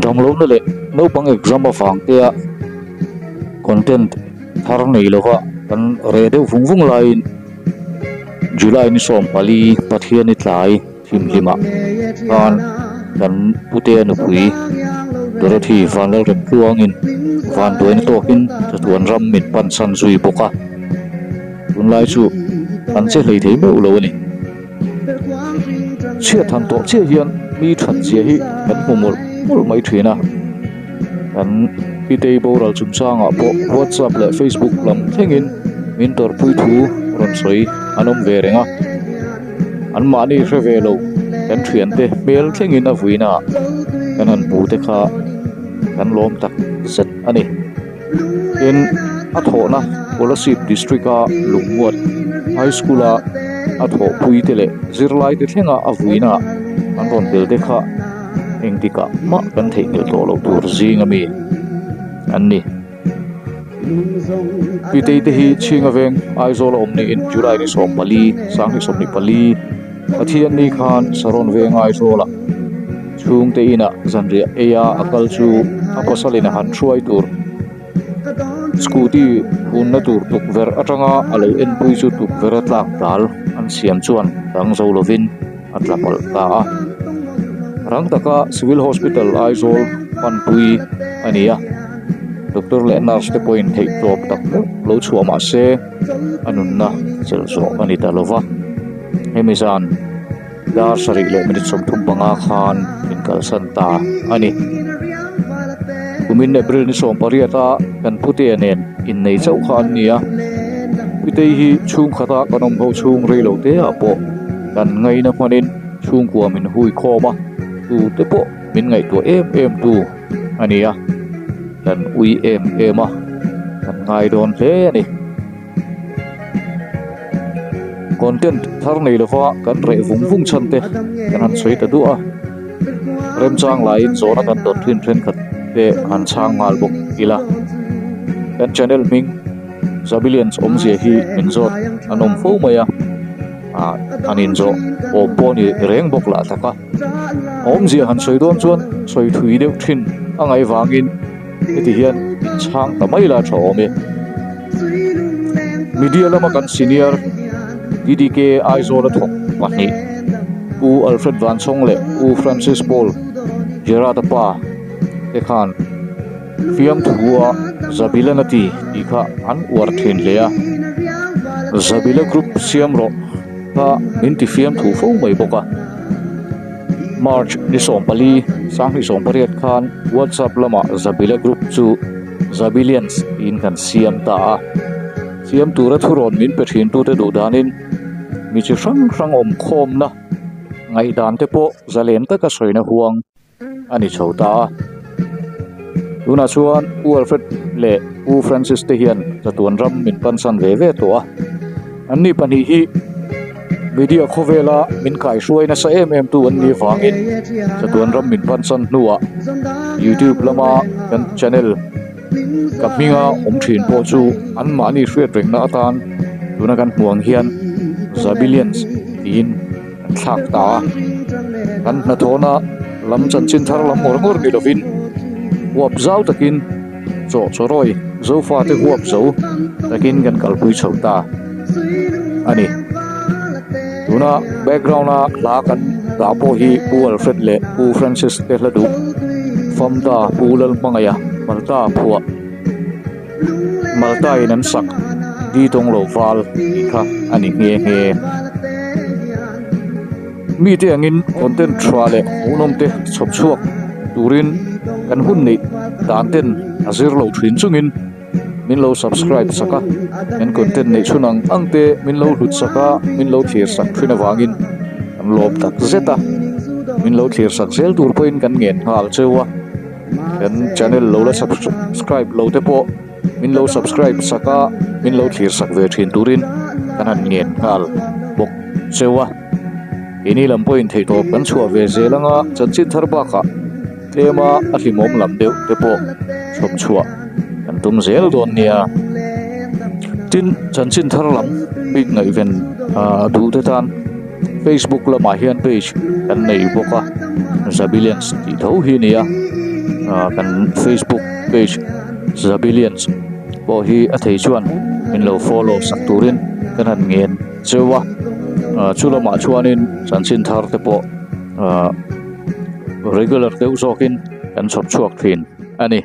Damlohna leh naupang exam avang te a content thar nei lova kan reh deuh vung vung laiin July ni 14 Pathiani tlai thimhlimah khan kan pute nupui Dorothy Vanlalrem tluangin vanduaina tawkin chatuan ram min pan san zui bawk a, tunlai chu an che hlei thei meuh lo a ni. Chhiat han tawh chiah hian mi that zia hi kan hmu mawlh mawlh mai thin a, kan pitei boral chungchangah pawh WhatsApp leh Facebook lam thlengin min tawrhpui thu rawn sawi an awm ve reng a, anmahni hre ve lo kan thiante hmel thlengin a vuina ah kan han hmu te kha kan lawm tak zet a ni. Tin, a thawhna Kolasib District a Lungmuat High School a a thawhpui te leh zirlai te thlenga a vuina an rawn tel te kha engtikah mah kan theihnghilh tawh loh tur zing ami an ni. Pitei te hi Chhinga veng Aizawl a awm niin July ni 14, 2024 Pathianni khan Saron veng Aizawlah Chhungte inah zanriah eia a kal chu a pasalin a han hruai tur scooty hunna tur tukverh atanga a lo enpui chu tukverh a tlak dal an siam chuan dang zo lovin a tla palh ta a. Rang taka Civil Hospital Aizawl panpui a ni a, doctor leh nurse te pawhin theihtawp tak meuh lo chhuah mah se a nunna chelh zawh a ni ta lova. Hemi zan. Dar sarih leh minute 35 khan min kalsan ta a ni. Kumin April ni 18 a kan putea nen innei chauh kha an ni a. Pitei hi chhungkhata kan awm ho chhung rei lo te ah pawh kan ngaina hmanin chhungkua min hui khawm a, tu te pawh min ngaihtuah em em tu a ni a. Kan ui em em a, kan ngai dawn hle a ni. Content thar nei lova kan reh vung vung chhan te kan han sawi ta duah a, remchang laiin zawhna kan tawn thin thenkhat te han chhang nghal bawk ila. Kan channel hming Zabilians awmzia hi min zawt an awm fo mai a, ah an inzawh awm pawh a ni reng bawk lah tak a. Awmzia han sawi dawn chuan sawi thui deuh thin a ngaih vangin heti hian inchhang ta mai la tha awm e. Media lama kan senior DDK Aizawl a thawk pahnih Pu Alfred Vanchhawng leh Pu Francis Paul Gerard a pa te khan fiamthua Zabilan a ti tih kha an uar thin hle a. Zabila group siam rawh kha min ti fiamthu fo mai bawk a. March ni 14, 2018 khan WhatsApp lamah Zabila group chu Zabilians tiin kan siam ta a. Siam tura thurawn min pe thin tute duh danin mi chi hrang hrang awm khawmna ngaihdan te pawh zalen taka sawina huang a ni chho ta a. Tunah chuan U Alfred leh U Francis te hian chatuan ram min pansan ve ve tawh a. Anni pahnih hi media khawvela min kaihruai nasa em em tu an nih vangin chatuan ram min pansan hnuah YouTube lama kan channel ka hminga awm thin pawh chu anmahni hriat rengna atan tuna kan hmuh ang hian Zabilians tiin an thlak ta a. Kan hnathawhna lam chanchin thar lam ngawr ngawr ni lovin huap zau takin chaw chawrawi Zofate huap zo takin kan kalpui chho ta a ni. Tuna background a hla kan dah pawh hi Pu Alfred leh Pu Francis te hla duh Famta Pu Lalhmangaia Malta phuah Malta in an sak Di Tawng Lo Val tih kha a ni nghe nghe. Mite angin content tha leh hmuhnawm te chhawp chhuak turin kan hun neih dan ten a zir lo thin chungin min lo subscribe sak a, kan content neih chhun ang ang te min lo hlut sak a, min lo thlir sak thin avangin kan lawm tak zet a, min lo thlir sak zel tur pawhin kan ngen nghal cheu a, kan channel lo la subscribe lo te pawh min lo subscribe sak a, min lo thlir sak ve thin turin kan han ngen nghal bawk cheu a. Keini lam pawhin theihtawp kan chhuah ve zel anga chanchin thar bakah tlema a hlimawm lam deuh te pawh chhawp chhuah kan tum zel dawn nia. Tin, chanchin thar lam bik ngaihven duh te tan Facebook lamah hian page kan nei bawk a, Zabilians tih tho hi a ni a. Kan Facebook page Zabilians pawh hi a thei chuan min lo follow sak turin kan han ngen cheu a. Chu lamah chuanin chanchin thar te pawh regular deuh zawkin kan chhawp chhuak thin a ni.